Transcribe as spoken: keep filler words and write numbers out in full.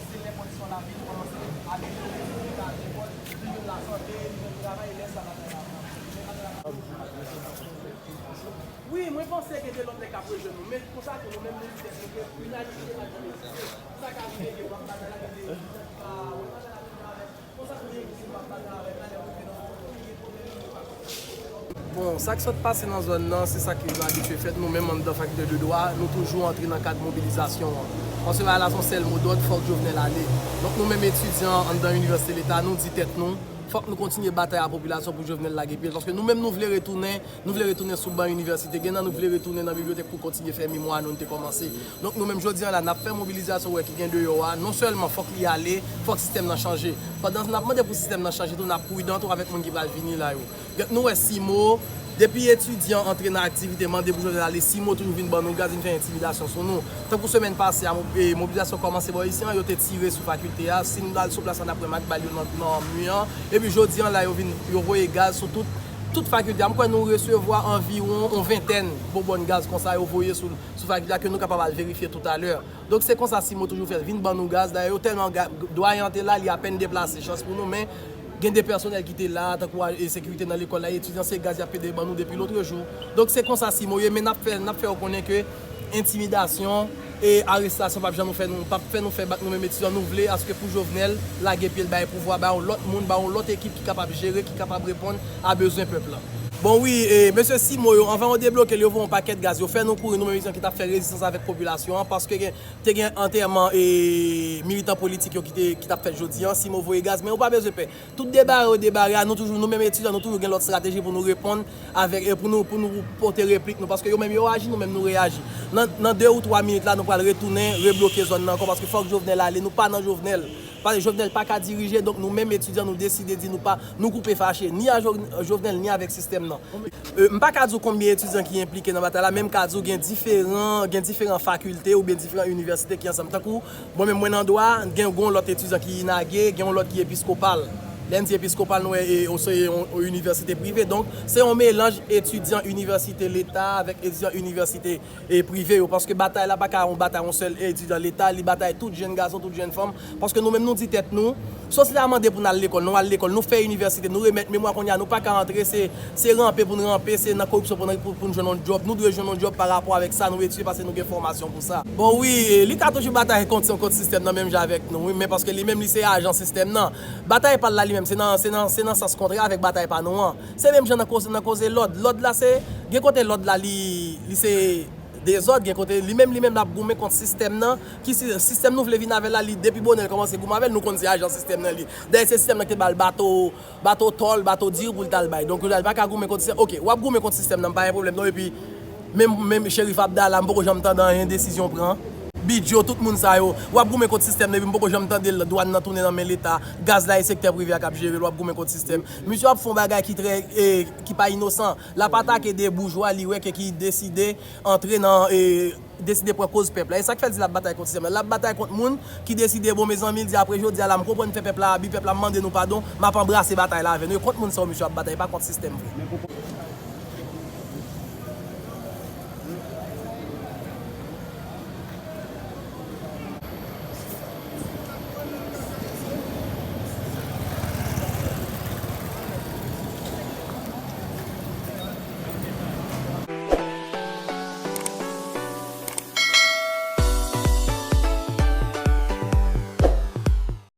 Se lè kondisyon lavi nou kòmanse amelyore, nou vin al lekòl, nou jwenn lasante, nou jwenn travay, lè sa batay la ap mache. Wi, mwen panse gen de lòt nèg k ap rejwenn nou, men konsa tou nou menm nou di tèt nou ke inanimite pa janm egziste. Sa ka rive ke w ap batay la, gen de etidyan ki pa wè batay la menm jan avè m. Konsa tou gen etidyan k ap batay avè m la, lè mwen te nan yon kote, wi, gen pwoblèm, nou pa konn. Bon, sa k sot pase nan zòn nan, se sa ki abitye fèt. Nou menm anndan fakilte de dwa, nou toujou antre nan kad mobilizasyon an. Paske la, la se yon sèl modòd, fòk Jovenel ale. Donk nou menm etidyan anndan Inivèsite Leta, nou di tèt nou, fòk nou kontinye batay ak popilasyon pou Jovenel lage pye l. Paske nou menm nou vle retounen, nou vle retounen sou ban inivèsite. Gen nan nou vle retounen nan bibliyotèk pou kontinye fè memwa nou, nou te kòmanse. Donk nou menm jodi an la, n ap fè mobilizasyon wè ki gen deyò a. Non sèlman fòk li ale, fòk sistèm nan chanje. Pandan n ap mande pou sistèm nan chanje tou, n ap pridan tou avèk moun ki pral vini la yo. Donk nou wè Simo, depi etidyan antre nan aktivite, mande pou Jovenel ale, Simo toujou vin ban nou gaz, vin fè entimidasyon sou nou. Tankou semèn pase a, mo- e, mobilizasyon kòmanse bò isi an, yo te tire sou fakilte a. Si n al sou plas la, n ap wè m ak bal yo nan, nan mi an. Epi jodi an la, yo vin, yo voye gaz sou tout, tout fakilte a. M kwè nou resevwa anviwon yon ventèn bonbòn gaz konsa yo voye sou, sou fakilte a ke nou kapab al verifye toutalè. Donk se konsa Simo toujou fè, vin ban nou gaz. Dayè yo tèlman ga- dwayen an te la, li apèn deplase. Chans pou nou, men gen de pèsonèl ki te la, tankou a- e sekirite nan lekòl la, etidyan, se gaz y ap pede ban nou depi lotrejou. Donk se konsa Simo ye, men n ap fè, n ap fè yo konnen ke entimidasyon e arestasyon p ap janm nou fè nou, p ap fè nou fè bak nou menm etidyan. Nou vle aske pou Jovenel lage pye l, bay pouvwa, bay yon lòt moun, bay yon lòt ekip ki kapab jere, ki kapab reponn a bezwen pèp la. Bon wi, e, mesye Simo yo, anvan yo debloke l, yo voye yon pakèt gaz, yo fè nou kouri, nou menm etidyan ki t ap fè rezistans avèk popilasyon an, paske gen, te gen antèman e militan politik yo ki te, ki t ap fèt jodi an, Simo voye gaz, men yo pa bezwen pè. Tout debare yo debare a, nou toujou, nou menm etidyan, nou toujou gen lòt estrateji pou nou reponn avèk, e pou nou, pou nou pote replik nou, paske yo menm yo aji, nou menm nou reyaji. Nan, nan de ou twa minit la, nou pral retounen, rebloke zòn nan ankò, paske fòk Jovenel ale, nou pa nan Jovenel. Paske Jovenel pa ka dirije, donk nou menm etidyan, nou deside di nou pa, nou koupe fache, ni a Jo- Jovenel, ni avèk sistèm nan. E, m pa ka di w konbyen etidyan ki enplike nan batay la, men m ka di w gen diferan, gen diferan fakilte oubyen diferan inivèsite ki ansanm. Tankou, mwen menm mwen nan dwa, gen yon lòt etidyan ki inage, gen yon lòt ki episkopal. Lè n di episkopal, nou wè, e, se yon, yon inivèsite prive. Donk, se yon melanj etidyan inivèsite leta avèk etidyan inivèsite e prive yo, paske batay la pa ka yon batay yon sèl etidyan leta, li batay tout jèn gason, tout jèn fanm, paske nou menm nou di tèt nou, sòsyete a mande pou n al lekòl, nou al lekòl, nou fè inivèsite, nou remèt memwa, kounye a nou pa ka antre, se, se ranpe pou n ranpe, se nan koripsyon pou n, pou, pou n jwenn yon djòb, nou dwe jwenn yon djòb pa rapò avèk sa nou etidye, paske nou gen fòmasyon pou sa. Bon wi, li ka toujou batay kont, kont sistèm nan menm jan avèk nou, wi, men paske li menm li se ajan sistèm nan. Batay pa l la li menm, se nan, se nan, se nan sans kontrè avèk batay pa nou an. Se menm jan nan koze, nan koze lòd. Lòd la se, gen kote lòd la li, li se dezòd, gen kote li menm, li menm l ap goumen kont sistèm nan, ki si, sistèm nou vle vin avè l la, li depi bonè l kòmanse goumen avè l, nou konn se ajan sistèm nan li. Dayè se sistèm nan ki te ba l bato, bato tòl, bato diri pou l t al bay. Donk kounye a li pa ka goumen kont sistèm. Oke, w ap goumen kont sistèm nan, pa gen pwoblèm non, epi menm, menm Cherif Abdallah, m poko janm tande anyen desizyon pran. Bidjo, tout moun sa yo, w ap goumen kont sistèm nan, epi m poko janm tande l, dwàn nan tounen nan men leta, gaz la e sektè prive a k ap jere l, w ap goumen kont sistèm. Misye ap fè yon bagay ki trè, e, ki pa inosan. L ap atake de boujwa li wè ke ki deside antre nan, e, deside pran koz pèp la. E sa k fè l di l ap batay kont sistèm la. L ap batay kont moun ki deside, bon, mezanmi, l di apre jodi a la, m konprann fè pèp la abi, pèp la mande nou padon, m ap anbrase batay la avè nou. E kont moun sa yo misye ap batay, pa kont sistèm vre.